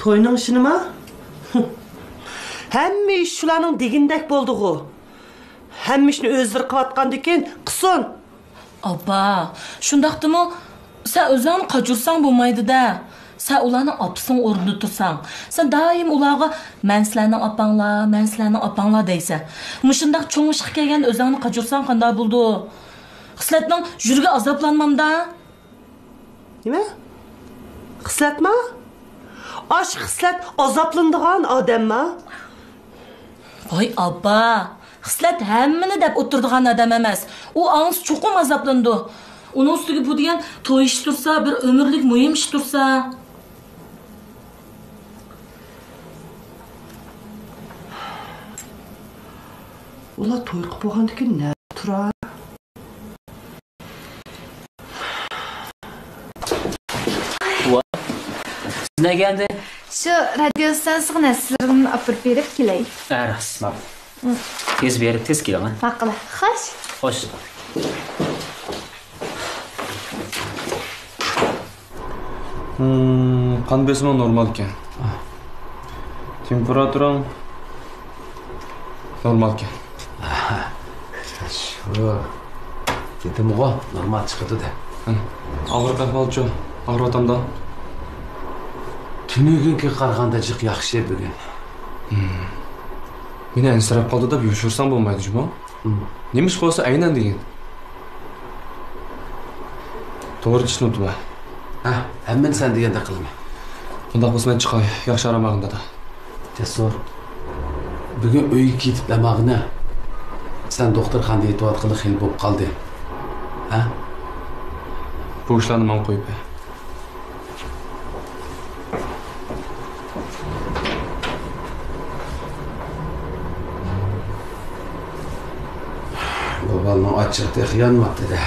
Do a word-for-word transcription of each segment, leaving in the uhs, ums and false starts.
توينىڭ ئىشىنىما؟ ھەممە ئىش شۇلارنىڭ دېگىنىدەك بولدىغۇ. ھەممە ئىشنى ئۆزلىرى قىلىۋاتقاندىكىن قىلسۇن. ئاپا، شۇنداقتىمۇ سەن ئۆزۈڭنى قاچۇرساڭ بولمايدۇ-دە. سەن ئۇلارنىڭ ئاپىسىنىڭ ئورنىدا تۇرساڭ، سەن دائىم ئۇلارغا، «مەن سىلەرنىڭ ئاپاڭلار، مەن سىلەرنىڭ ئاپاڭلار» دەيسەن. مۇشۇنداق چوڭ ئىشقا كەلگەندە ئۆزۈڭنى قاچۇرساڭ قانداق بولىدۇ؟ خىسلەتنىڭ يۈرىكى ئازابلانمامدا؟ نېمە؟ خىسلەتما؟ ئاشۇ خىسلەت ئازابلىنىدىغان ئادەمما؟ ۋاي ئاپا، خىسلەت ھەممىنى دەپ ئولتۇرىدىغان ئادەم ئەمەس. ئۇ ئاڭسا چوقۇم ئازابلىنىدۇ. ئۇنىڭ ئۈستىگە بۇ دېگەن توي ئىشى تۇرسا، بىر ئۆمۈرلۈك مۇھىم ئىش تۇرسا. ئۇلار توي قىلىپ بولغاندىكىن نەدە تۇرار؟ ۋاي، سىز نەگە ئەمدى؟ شۇ رادىيو ئىستانسىغا نەرسىلىرىمنى ئاپىرىپ بېرىپ كېلەي. ھە، راست، ماقۇل. تېز بېرىپ، تېز كېلىڭ، ھە؟ ماقۇل. خوش. خوش. ھىم، قان بېسىمىڭ نورمال ئىكەن. تېمپېراتۇراڭ نورمال ئىكەن. شۇ، دېدىمغۇ، نورمال چىقىدۇ دەپ. ھە. ئاغرىق ئەھۋالچۇ؟ ئاغرىۋاتامدۇ؟ تۈنۈگۈنكىگە قارىغاندا جىق ياخشى بۈگۈن. ھىم. مېنى ئەنسىرەپ قالدى دەپ يوشۇرساڭ بولمايدۇ جۇمۇ. ھىم. نېمە ئىش بولسا ئەينەن دېگىن. توغرا چۈشىنىۋاتىمەن. ھە، ھەممىنى سەن دېگەندەك قىلىمەن. ئۇنداق بولسا مەن چىقاي، ياخشى ئارام ئالغىن دادا. جەسۇر، بۈگۈن ئۆيگە كېتىپ دەماغىنە. سەن دوختۇرخانىدا يېتىۋاتقىلى خېلى بولۇپ قالدى. ھە؟ بۇ ئىشلارنى ماڭا قويۇپ بەر. بۇ بالىنىڭ ئاچچىقى تېخى يانماپتۇ-دە.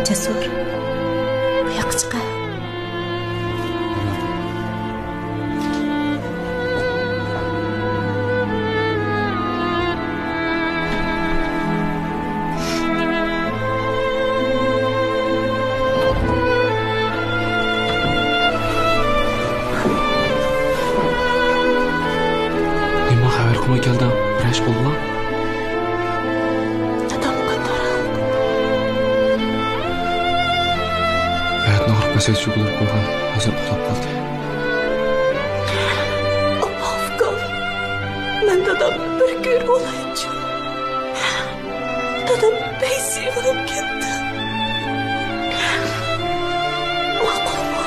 جەسۇر، بۇ ياققا چىقە. نېمە خەۋەر قىلماي كەلدىڭ؟ بىرەر ئىش بولدىلا؟ دادام قانداق؟ ھاياتنىڭ ئۇرۇق پەسەيتىشىگە بولغان ھازىر ئۇخلاپ قالدى. ئاللاھ ئۇكام، مەن دادامنى بىر كۆرۈۋالايچۇ. دادام بەك سېغىنىپ كەتتى. ماقۇلمۇ؟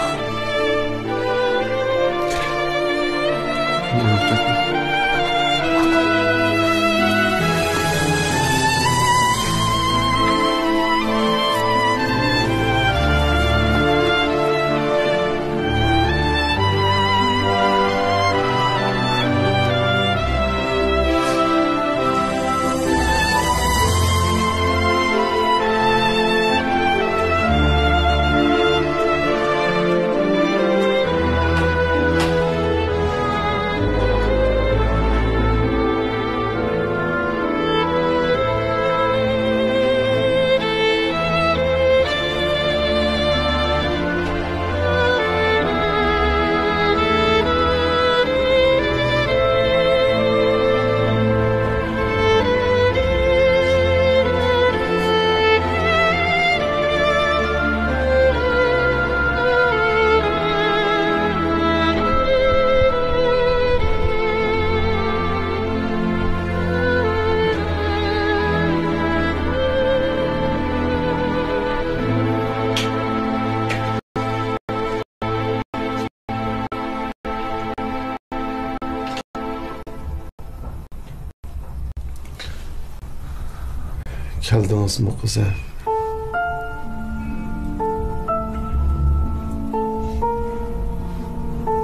كەلدىڭىزمۇ، قىزىم؟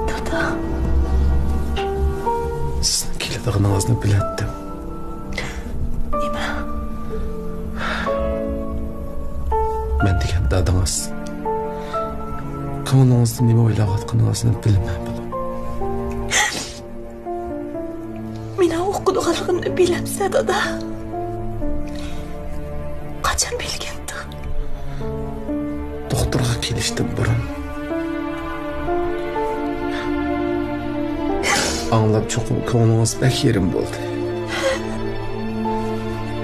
دادا. سىزنىڭ كېلىدىغىنىڭىزنى بىلەتتىم. نېمە؟ مەن دېگەن دادىڭىز. كۆڭلىڭىزدە نېمە ئويلاۋاتقىنىڭىزنى بىلىمەن، بالام. مېنىڭ ئوقۇيدىغانلىقىمنى بىلەمسەن، دادا؟ قاچان بىلگەنتىڭ؟ دوختۇرغا كېلىشتىن بۇرۇن. ئاڭلاپ چوقۇم كۆڭلىڭىز بەك يېرىم بولدى.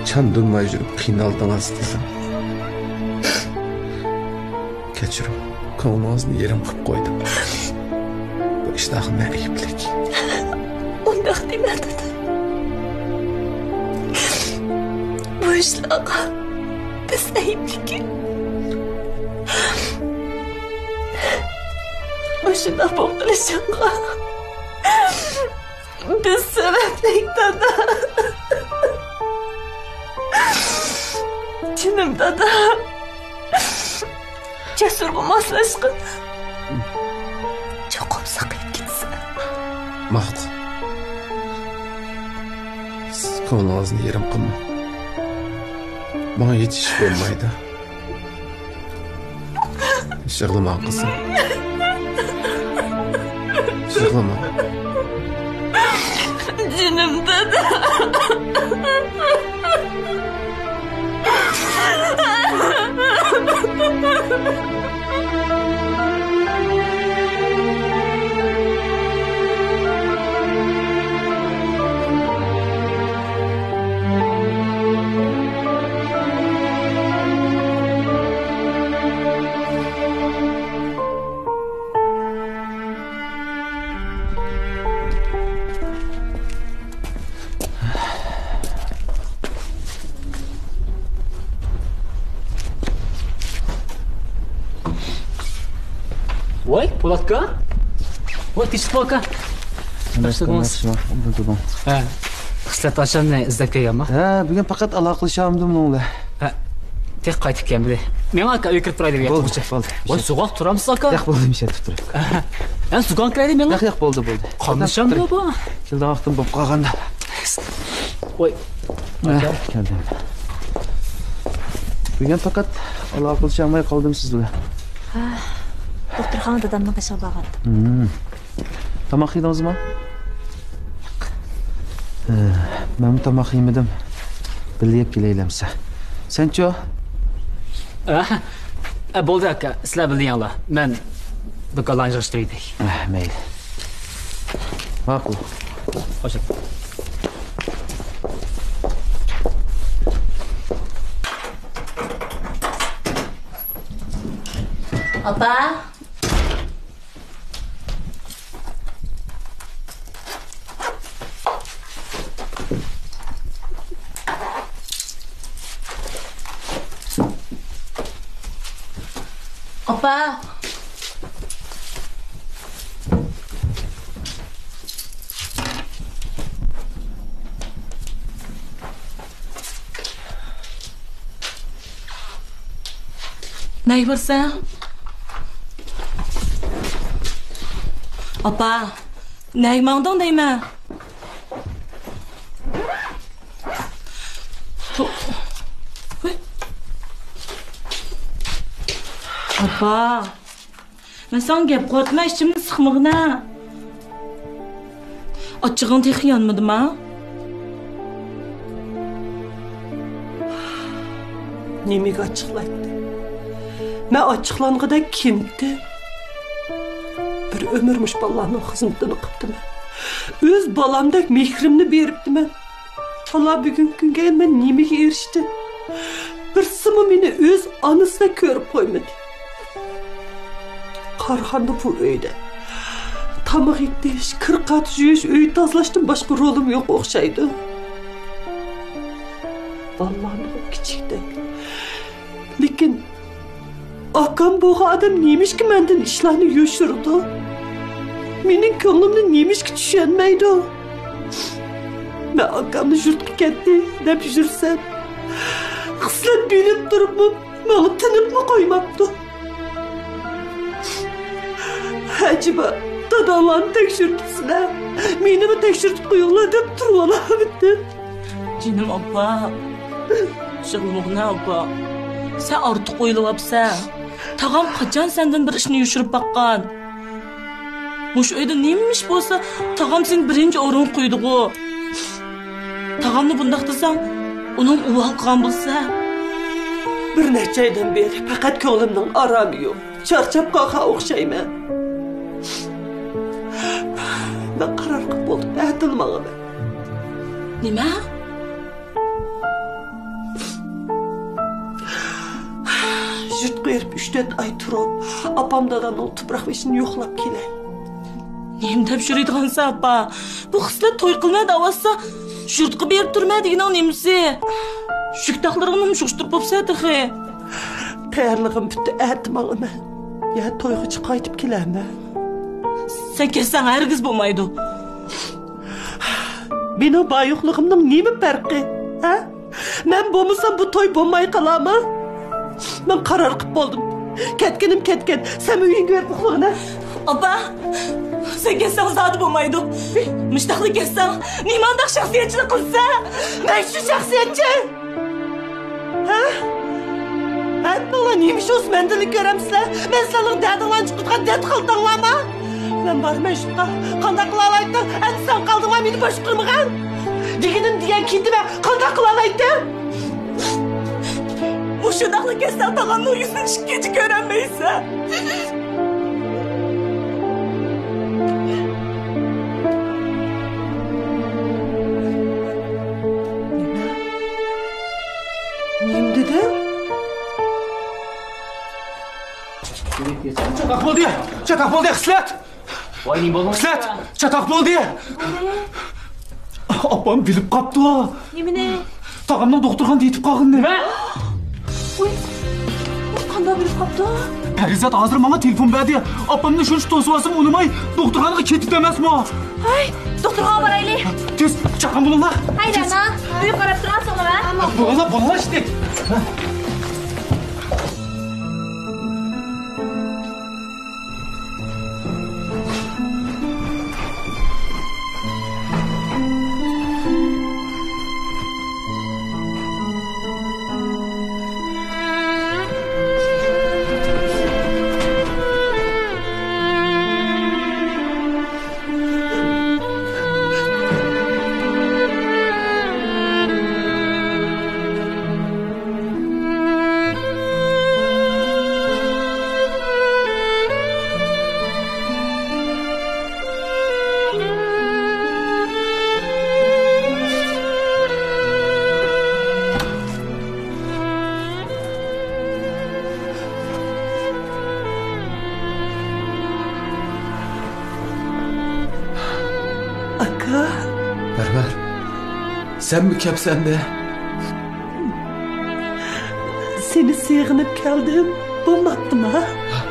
چاندۇرماي يۈرۈپ قىينالدىڭىز، قىزىم. كەچۈرۈڭ، كۆڭلىڭىزنى يېرىم قىلىپ قويدۇم. بۇ ئىشلارغا مەن ئەيىبلىك. ئۇنداق دېمە، دادا. بۇ ئىشلارغا بىز ئەيىبلىك. مۇشۇنداق بولۇپ قېلىشىڭغا بىز سەۋەبلىك، دادا. جېنىم دادا. جەسۇرغا ماسلاشقىن. چوقۇم ساقىيىپ كېتىسەن. ماقۇل. سىز كۆڭلىڭىزنى يېرىم قىلماڭ. ماڭا ھېچ ئىش بولمايدۇ. يىغلىما، قىزىم. يىغلىما. جېنىم دادا. ۋاي، پولات ئاكا. ۋاي، تىنچلىقمۇ ئاكا؟ ياخشىلىقمۇ؟ ھە. خىسلەت ئاشامنى ئىزدەپ كەلگەنما؟ ھە، بۈگۈن پەقەت ئالاقىلىشالمىدىم ئۇنىڭ بىلەن. ھە، تېخى قايتىپ كەلمىدى. مېڭە ئاكا، ئۆيگە كىرىپ تۇرايلى، بولدى، ياتقۇچە. بولدى. ۋاي، سوغۇق تۇرامسىز ئاكا؟ ياق، بولدى، مىشەن تۇرۇپ تۇرۇپ. ھە، سوغۇق كىرەيلى مېڭە. ياق، ياق، بولدى، بولدى. قاملىشامدۇ بۇ؟ كېلىدىغان ۋاقتىم بولۇپ قالغاندا. ۋاي. ھە، كەلدىم. بۈگۈن پەقەت ئالاقىلىشالماي قالدىم سىز بىلەن. ھە، دوختۇرخانىغا دادامنىڭ قېشىغا بارغانتىم. ھىم. تاماق يېدىڭىزمۇ؟ ياق. ھە، مەنمۇ تاماق يېمىدىم. بىللە يەپ كېلەيلى ئەمسە. سەنچۇ؟ ھە؟ ھە، بولدى ئاكا، سىلەر بىللە يەڭلار. مەن دۇكانلارنى يىغىشتۇرۇۋېتەي. ھە، مەيلى. ماقۇل. خوش. ئاپا. ئاپا. نەگە بارىسەن؟ ئاپا، نەگە ماڭدىڭ دەيمەن؟ ئاپا. مەن ساڭا گەپ قىلىۋاتىمەن، ئىچىمنى سىقمىغىنە. ئاچچىقىڭ تېخى يانمىدىما؟ نېمىگە ئاچچىقلايتتى؟ مەن ئاچچىقلانغۇدەك كېمىتتىم. بىر ئۆمۈر مۇشۇ بالىلارنىڭ خىزمىتىنى قىپتىمەن. ئۆز بالامدەك مېھرىمنى بېرىپتىمەن. ئالا بۈگۈنكى كۈنگە مەن نېمىگە ئېرىشتىم؟ بىرسىمۇ مېنى ئۆز ئانىسىدەك كۆرۈپ قويمىدى. قارىغاندا بۇ ئۆيدە تاماق ئېتىش، كىر-قات يۇيۇش، ئۆي تازىلاشتىن باشقا رولۇم يوق ئوخشايدۇ. بالىلارنىڭ كىچىكتەك. لېكىن ئاكام بولغان ئادەم نېمىشقا مەندىن ئىشلارنى يوشۇرىدۇ؟ مېنىڭ كۆڭلۈمنى نېمىشقا چۈشەنمەيدۇ؟ مەن ئاكامنى يۇرتقا كەتتى دەپ يۈرسەم، خىسلەت بىلىپ تۇرۇپمۇ ماڭا تىنىپمۇ قويماپتۇ. ئەجەبا، داداڭلارنى تەكشۈرتۈپسىلەر، مېنىمۇ تەكشۈرتۈپ قويۇڭلار دەپ تۇرۇۋالامىدىم. جېنىم ئاپا، يىغلىمىغىنە ئاپا. سەن ئارتۇق ئويلىۋاپسەن. تاغام قاچان سەندىن بىر ئىشنى يوشۇرۇپ باققان؟ مۇشۇ ئۆيدە نېمە ئىش بولسا، تاغام سېنى بىرىنچى ئورۇنغا قويىدىغۇ. تاغامنى بۇنداق دېسەڭ، ئۇنىڭ ئۇۋال قىلغان بولسا. بىر نەچچە ئايدىن بېرى پەقەت كۆڭلۈمنىڭ ئارامى يوق. چارچاپ قالغان ئوخشايمەن. مەن قارار قىلىپ بولدۇم، ئەتىلا ماڭىمەن. نېمە؟ يۇرتقا بېرىپ ئۈچ تۆت ئاي تۇرۇپ، ئاپام دادامنىڭ تۇپراق بېشىنى يوقلاپ كېلەي. نېمە دەپ يۈرىدىغانسەن، ئاپا؟ بۇ خىسلەت توي قىلىمەن دەۋاتسا، يۇرتقا بېرىپ تۇرىمەن دېگىنىڭ نېمىسى؟ شۈكتاقلىرىڭنىمۇ شۇغۇشتۇرۇپ بوپسەن تېخى. تەييارلىقىم پۈتتى، ئەتە ماڭىمەن. يا تويغىچە قايتىپ كېلەرمەن. سەن كەتسەڭ ھەرگىز بولمايدۇ. مېنىڭ بار يوقلۇقۇمنىڭ نېمە پەرقى؟ ھە؟ مەن بولمىسام بۇ توي بولماي قالامۇ؟ مەن قارار قىلىپ بولدۇم. كەتكىنىم كەتكەن. سەن ئۆيۈڭگە بېرىپ ئۇخلىغىنە. ئاپا، سەن كەتسەڭ زادى بولمايدۇ. مۇشتاقلا كەتسەڭ، نېمانداق شەخسىيەتچىلىك قىلىسەن؟ مەن شۇ شەخسىيەتچى. ھە؟ ئەتىڭلار نېمە ئىش بولسا مەندىنلا كۆرەمسىلەر؟ مەن سىلەرنىڭ دەردىڭلارنى چىقىرىدىغان دەرد خالتاڭلارما؟ مەن بارىمەن يۇرتقا. قانداق قىلالايتتىڭ؟ ئەمدى سەن قالدىڭلار مېنى باشقۇرمىغىن. دېگىنىم دېگەن كېتىمەن. قانداق قىلالايتتىم؟ مۇشۇنداقلا كەتسەڭ تاغامنىڭ يۈزىنى ئىككىنچى كۆرەلمەيسەن. نېمە دېدىڭ؟ چاتاق بولدى! چاتاق بولدى! خىسلەت! ۋاي، نېمە بولدى؟ خىسلەت! چاتاق بولدى! ئاپام بىلىپ قاپتۇ. نېمىنى؟ تاغامنىڭ دوختۇرخانىدا يېتىپ قالغىنىنى. نېمە؟ ۋاي، قانداق بىلىپ قاپتۇ؟ پەرىزات ھازىر ماڭا تېلېفون بەردى. ئاپامنى شۇنچە توسۇۋالسام ئۇنىماي، دوختۇرخانىغا كېتىپتۇ ئەمەسمۇ؟ ھەي، دوختۇرخانىغا بارايلى. تېز، چاققان بولۇڭلار. ھەي، رەنا، ئۆيگە قاراپ تۇرغان سوڭلار. بولۇڭلار، بولۇڭلار، ئىشتىك. ئاكا. پەرۋەر، سەنمۇ كەپسەندە؟ سېنى سېغىنىپ كەلدىم، بولماپتىما؟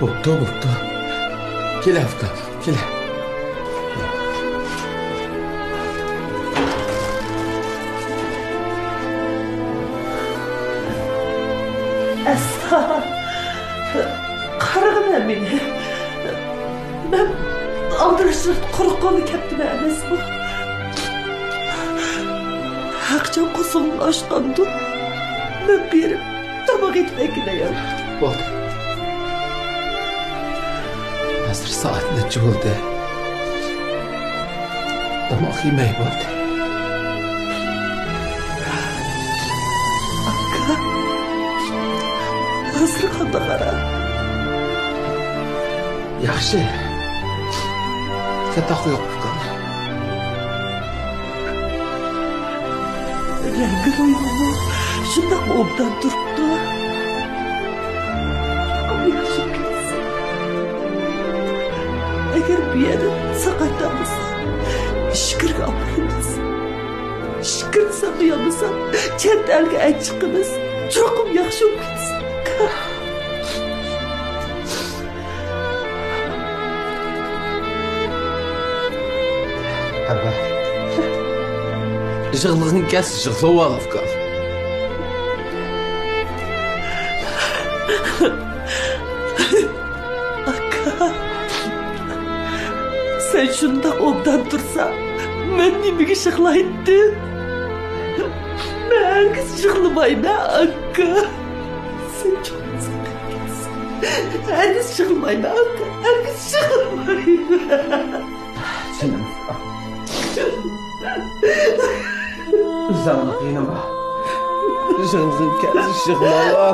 بوپتۇ، بوپتۇ. كېلە، ئۇكام، كېلە. ئەسلا، قارىغىنا مېنى. مەن ئالدىراشلىق قۇرۇق قوللا كەپتىمەن ئەمەسمۇ؟ ھەقىچان قورسىقىڭ ئاچقاندۇ، مەن بېرىپ تاماق ئېتىپ ئەكېلەي. بولدى. ھازىر سائەت نەچچە بولدى؟ تاماق يېمەي بولدى. ئاكا، ھازىر قانداق ئارام؟ ياخشى. سەن تاقا يوق ئۇكام. رەڭگى رويىمۇ شۇنداقمۇ ئوبدان تۇرۇپتۇ. ئەگەر بۇ يەردىن ساقايتالمىسا، ئىچكىرىگە ئاپىرىمىز. ئىچكىرىنى ساقىيالمىسا، چەت ئەلگە ئەچىقىمىز. چوقۇم ياخشى بولۇپ كېتىسەن. ھەبە. يىغلىغىڭ كەلسە يىغلىۋال، ئۇكام. ئاكا، سەن شۇنداق ئوبدان تۇرساڭ، مەن نېمىگە يىغلايتتىم؟ مەن ھەرگىز يىغلىمايمەن، ئاكا. سەن چوقۇم ساقايىسەن. ھەرگىز يىغلىمايمەن، ئاكا. ھەرگىز يىغلىمايمەن. جېنىم. ئۆزۈڭنى قىينىما. ئۆزۈڭنى كەلسە يىغلاما.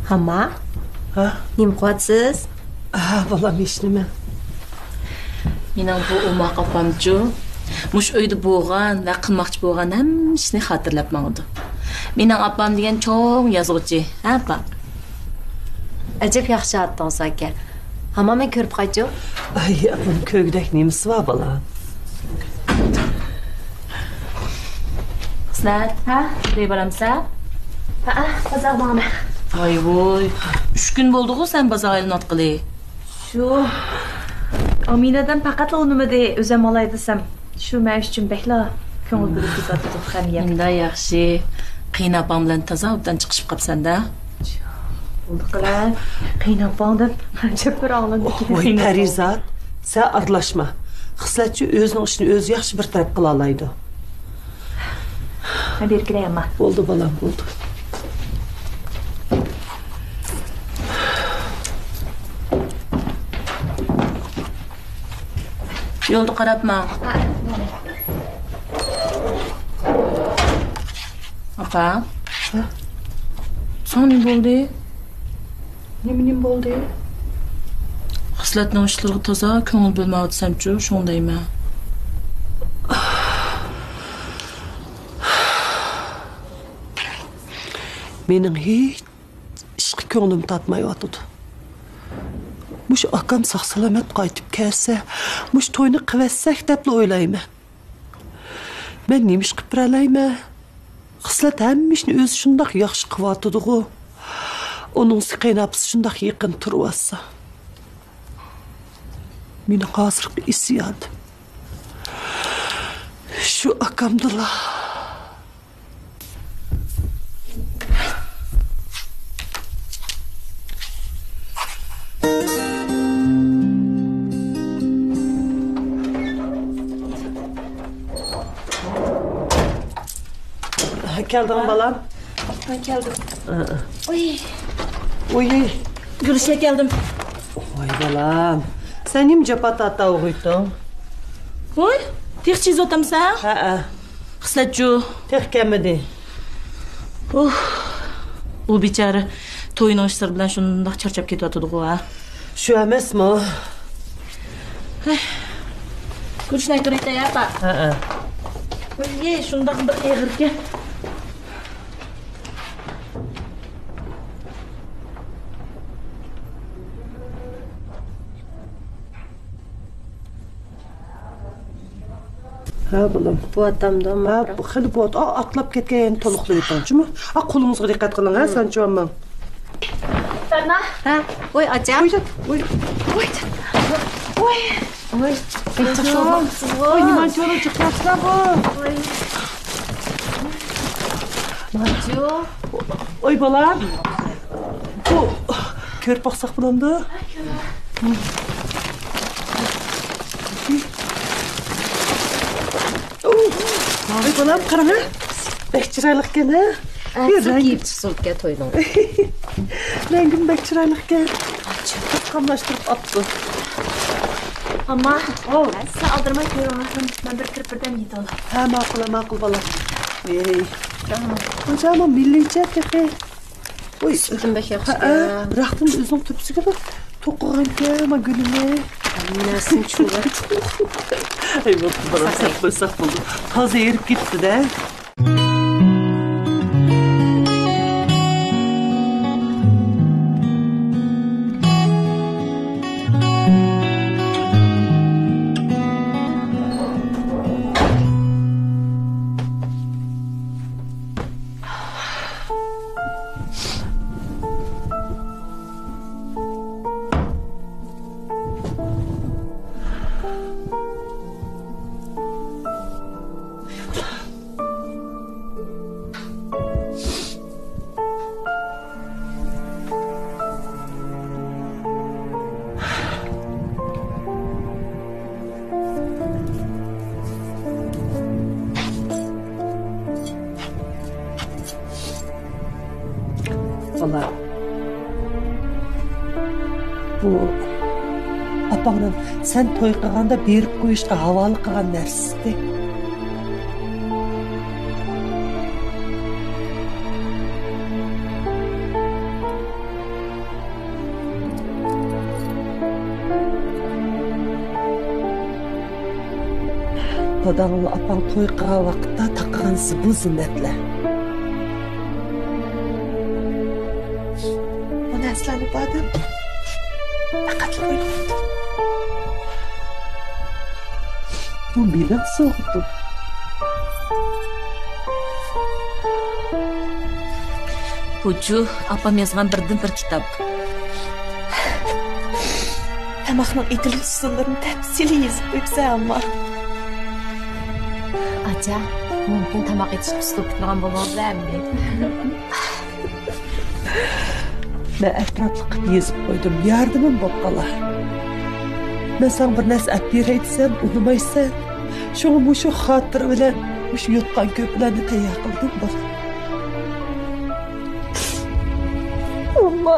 ھاما؟ ھە؟ نېمە قىلىۋاتىسىز؟ ھە، بالام، ھېچنېمە. مېنىڭ بۇ ئوماق ئاپامچۇ، مۇشۇ ئۆيدە بولغان ۋە قىلماقچى بولغان ھەممە ئىشنى خاتىرىلەپ ماڭىدۇ. مېنىڭ ئاپام دېگەن چوڭ يازغۇچى، ھە، ئاپا؟ ئەجەب ياخشى ئاتىڭىز ئاكا. ھامان مەن كۆرۈپ قايتچۇ. ئاي، بۇنىڭ كۆرگۈدەك نېمىسى بار، بالام؟ خىسلەت، ھە؟ ئۆيگە بارامسەن؟ ھە، بازارغا ماڭىمەن. ۋاي ۋوي، ئۈچ كۈن بولدىغۇ سەن بازار ئايلىنىۋاتقىلى. شۇ ئامىنەدىن پەقەتلا ئۇنىمىدى، ئۆزۈم ئالاي دېسەم. شۇ مەن ئۈچۈن بەكلا كۆڭۈل بۆلۈپ كېتىۋاتىدۇ خەمگە. ئەمدى ياخشى، قېيىنئاپاڭ بىلەن تازا ئوبدان چىقىشىپ قاپسەن-دە. بولدى قىلە، قېيىنئاپاڭ دەپ ئەجەب بىر ئاڭلىنىدىكەن. ۋاي، پەرىزات، سەن ئارىلاشما. خىسلەتچى ئۆزىنىڭ ئىشىنى ئۆزى ياخشى بىر تەرەپ قىلالايدۇ. مەن بېرىپ كېلەي، ئەمما. بولدى، بالام، بولدى. يولدا قاراپ ماڭ. ئاپا. ھە؟ ساڭا نېمە بولدى؟ نېمە، نېمە بولدى؟ خىسلەتنىڭ ئىشلىرىغا تازا كۆڭۈل بۆلمەيۋاتىسەنچۇ، شۇڭا دەيمەن. مېنىڭ ھېچ ئىشقا كۆڭلۈم تارتمايۋاتىدۇ. مۇشۇ ئاكام ساق-سالامەت قايتىپ كەلسە، مۇشۇ توينى قىلىۋەتسەك دەپلا ئويلايمەن. مەن نېمە ئىش قىلىپ بېرەلەيمەن؟ خىسلەت ھەممە ئىشنى ئۆزى شۇنداق ياخشى قىلىۋاتىدىغۇ. ئۇنىڭ قېيىنئاپىسى شۇنداق يېقىن تۇرۇۋاتسا. مېنىڭ ھازىرقى ھېسسىياتىم شۇ ئاكامدىلا. كەلدىڭ بالام؟ ھە، كەلدىم. ئۇي. ئۇي. گۈلشە، كەلدىم. ۋاي بالام، سەن نېمە جاپا تارتاۋۇغۇيتتۇڭ؟ ۋوي، تېخىچە يېزىۋاتامسەن؟ ھەئە. خىسلەتچۇ؟ تېخى كەلمىدى. ئۇھ، ئۇ بىچارە توينىڭ ئىشلىرى بىلەن شۇنداق چارچاپ كېتىۋاتىدىغۇ ھە. شۇ ئەمەسمۇ؟ ھەي، گۈلشەننى كۆرۈۋېتەي ئاپا. ھەئە. ئۇي، شۇنداق بىر ئېغىركەن. ھە، بالام. بوۋاتامدۇ؟ ھە، خېلى بوۋات. ئا، ئاتلاپ كەتكەن، يەنە تولۇقلاۋېتىڭ، جۇمۇ. ئا، قولىڭىزغا دىققەت قىلىڭ، ھە، سانچىۋالماڭ. سەرنا. ھە، ۋوي، ئاچا. ۋوي، ۋوي. ۋوي. ۋوي. ۋوي. ۋوي. ۋوي، نېمانچە چىقىۋاتىسىلەر بۇ؟ ۋوي. مانچۇ. ۋوي، بالام. بۇ، كۆرۈپ باقساق بولامدۇ؟ ۋاي بالام، قاراڭ ھە. بەك چىرايلىقكەن ھە. ئەتىسى كىيىپ چىقسۇن ئىكەن توينىڭ. رەڭگىمۇ بەك چىرايلىقكەن. قاملاشتۇرۇپ ئاپتۇ. ئامما، سىز ئالدىرىماي كۆرۈڭ، مەن بىر كىرىپ بىردەم يېتىۋالاي. ھە، ماقۇل، ماقۇل بالام. ئەي. بۇنچە مىللىيچە تېخى. ۋوي. سۈپىتىم بەك ياخشى. ھەئە، رەختىم ئۆزىنىڭ تۆپىسىگە توقۇغانكەن، ما گۈلىنى. ھەممىسىنى چۇۋۇپ. ئەي، بولدى، بالام، ساقلاپ قويساق بولدى. تازا ئېرىپ كېتىپتۇ-دە. بالام، بۇ ئاپاڭنىڭ سەن توي قىلغاندا بېرىپ قويۇشقا ھاۋالە قىلغان نەرسىسىدى. داداڭ ۋە ئاپاڭ توي قىلغان ۋاقىتتا تاقىغان زىبۇ زىننەتلەر. بۇ نەرسىلەرنى بادەم پەقەتلا ئوينىمايدۇ. بۇ مېنىڭ سوۋغىتىم. بۇچۇ، ئاپام يازغان بىردىنبىر كىتاب. تاماقنىڭ ئېتىلىش ئۇسۇللىرىنى تەپسىلىي يېزىپ قويۇپسەن، ئامما. ئاچا، مۇمكىن تاماق ئېتىشقا ئۇسسۇل پۈتىدىغان بولدىڭىزدە ئەمدى. مەن ئەتراپلىق قىلىپ يېزىپ قويدۇم، ياردىمىم بولۇپ قالار. مەن ساڭا بىر نەرسە ئەپ بېرەي دېسەم، ئۇنىمايسەن. شۇڭا مۇشۇ خاتىرە بىلەن مۇشۇ يوتقان كۆپىلەرنى تەييار قىلدىم، بالام. ئامما.